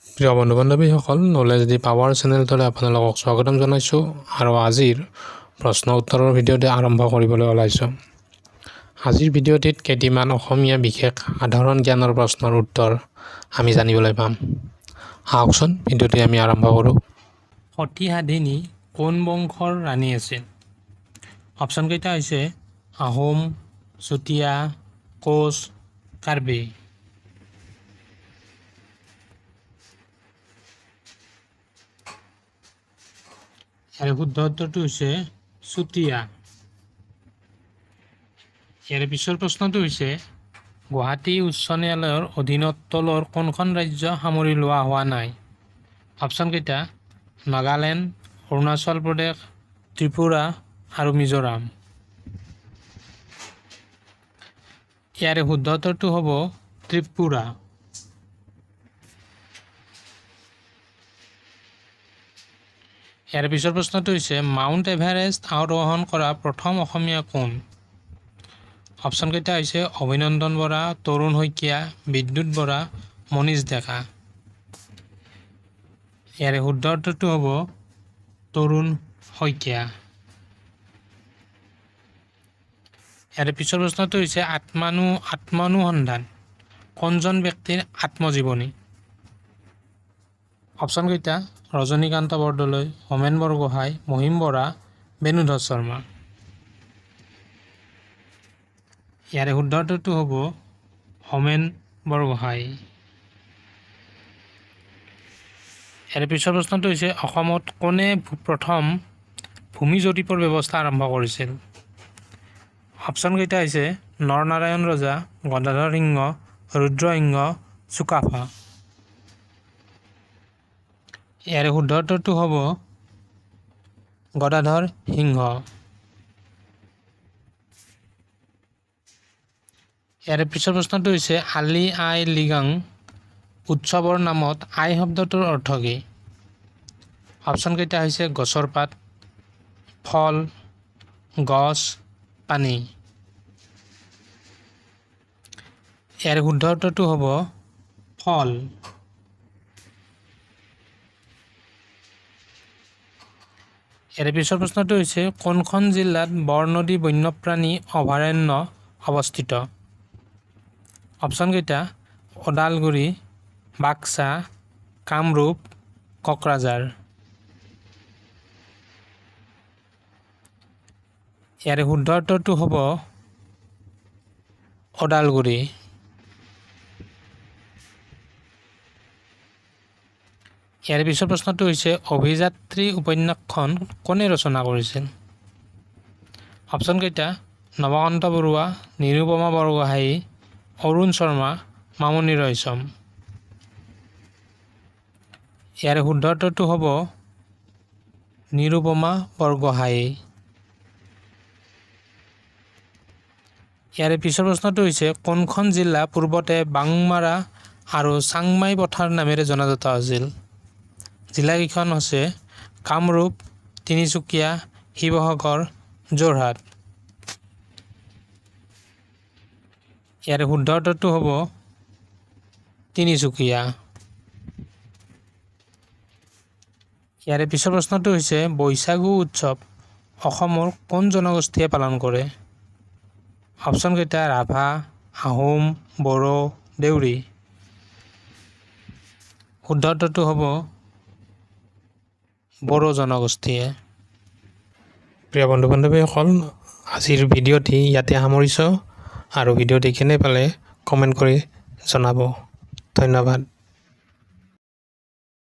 প্ৰিয় বন্ধু বান্ধৱীসকল, নলেজ দি পাৱাৰ চেনেলটোলৈ আপোনালোকক স্বাগতম জনাইছোঁ আৰু আজিৰ প্ৰশ্ন উত্তৰৰ ভিডিঅ'টি আৰম্ভ কৰিবলৈ ওলাইছোঁ। আজিৰ ভিডিঅ'টিত কেইটিমান অসমীয়া বিশেষ সাধাৰণ জ্ঞানৰ প্ৰশ্নৰ উত্তৰ আমি জানিবলৈ পাম। আহকচোন, ভিডিঅ'টি আমি আৰম্ভ কৰোঁ। সতী সাধিনী কোন বংশৰ ৰাণী আছিল? অপশ্যনকেইটা হৈছে আহোম, চুতীয়া, কোচ, কাৰ্বি। ইয়াৰে শুদ্ধ উত্তৰটো হৈছে চুতীয়া। ইয়াৰে পিছৰ প্ৰশ্নটো হৈছে, গুৱাহাটী উচ্চ ন্যায়ালয়ৰ অধীনত তলৰ কোনখন ৰাজ্য সামৰি লোৱা হোৱা নাই? অপশ্যনকেইটা নাগালেণ্ড, অৰুণাচল প্ৰদেশ, ত্ৰিপুৰা আৰু মিজোৰাম। ইয়াৰে শুদ্ধ উত্তৰটো হ'ব ত্ৰিপুৰা। ইয়াৰ পিছৰ প্ৰশ্নটো হৈছে, মাউণ্ট এভাৰেষ্ট আৰোহণ কৰা প্ৰথম অসমীয়া কোন? অপশ্যনকেইটা হৈছে অভিনন্দন বৰা, তৰুণ শইকীয়া, বিদ্যুৎ বৰা, মনীষ ডেকা। ইয়াৰে শুদ্ধ উত্তৰটো হ'ব তৰুণ শইকীয়া। ইয়াৰে পিছৰ প্ৰশ্নটো হৈছে, আত্মানুসন্ধান কোনজন ব্যক্তিৰ আত্মজীৱনী? অপশ্যনকেইটা ৰজনীকান্ত বৰদলৈ, হোমেন বৰগোহাঁই, মহিম বৰা, বেণুধৰ শৰ্মা। ইয়াৰে শুদ্ধ উত্তৰটো হ'ব হোমেন বৰগোহাঁই। ইয়াৰে পিছৰ প্ৰশ্নটো হৈছে, অসমত কোনে প্ৰথম ভূমি জৰীপৰ ব্যৱস্থা আৰম্ভ কৰিছিল? অপশ্যনকেইটা হৈছে নৰনাৰায়ণ ৰজা, গদাধৰ সিংহ, ৰুদ্ৰসিংহ, চুকাফা। ইয়াৰে শুদ্ধ উত্তৰটো হ'ব গদাধৰ সিংহ। ইয়াৰে পিছৰ প্ৰশ্নটো হৈছে, আলি আই লৃগাং উৎসৱৰ নামত আই শব্দটোৰ অৰ্থ কি? অপশ্যনকেইটা হৈছে গছৰ পাত, ফল, গছ, পানী। ইয়াৰ শুদ্ধ উত্তৰটো হ'ব ফল। ইয়াৰ পিছৰ প্ৰশ্নটো হৈছে, কোনখন জিলাত বৰনদী বন্যপ্ৰাণী অভয়াৰণ্য অৱস্থিত? অপশ্যনকেইটা ওদালগুৰি, বাক্সা, কামৰূপ, কোকৰাঝাৰ। ইয়াৰে শুদ্ধ উত্তৰটো হ'ব ওদালগুৰি। ইয়াৰ পিছৰ প্ৰশ্নটো হৈছে, অভিযাত্ৰী উপন্যাসখন কোনে ৰচনা কৰিছিল? অপশ্যনকেইটা নৱকান্ত বৰুৱা, নিৰুপমা বৰগোহাঁই, অৰুণ শৰ্মা, মামণি ৰয়ছম। ইয়াৰে শুদ্ধ উত্তৰটো হ'ব নিৰুপমা বৰগোহাঁই। ইয়াৰে পিছৰ প্ৰশ্নটো হৈছে, কোনখন জিলা পূৰ্বতে বাংমাৰা আৰু চাংমাই পথাৰ নামেৰে জনাজাত আছিল? জিলাকেইখন হৈছে কামৰূপ, তিনিচুকীয়া, শিৱসাগৰ, যোৰহাট। ইয়াৰে শুদ্ধ উত্তৰটো হ'ব তিনিচুকীয়া। ইয়াৰে পিছৰ প্ৰশ্নটো হৈছে, বৈশাগু উৎসৱ অসমৰ কোন জনগোষ্ঠীয়ে পালন কৰে? অপশ্যনকেইটা ৰাভা, আহোম, বড়ো, দেউৰী। শুদ্ধ উত্তৰটো হ'ব বড়ো জনগোষ্ঠীয়ে। প্ৰিয় বন্ধু বান্ধৱীসকল, আজিৰ ভিডিঅ'টি ইয়াতে সামৰিছোঁ আৰু ভিডিঅ'টি কেনে পালে কমেণ্ট কৰি জনাব। ধন্যবাদ।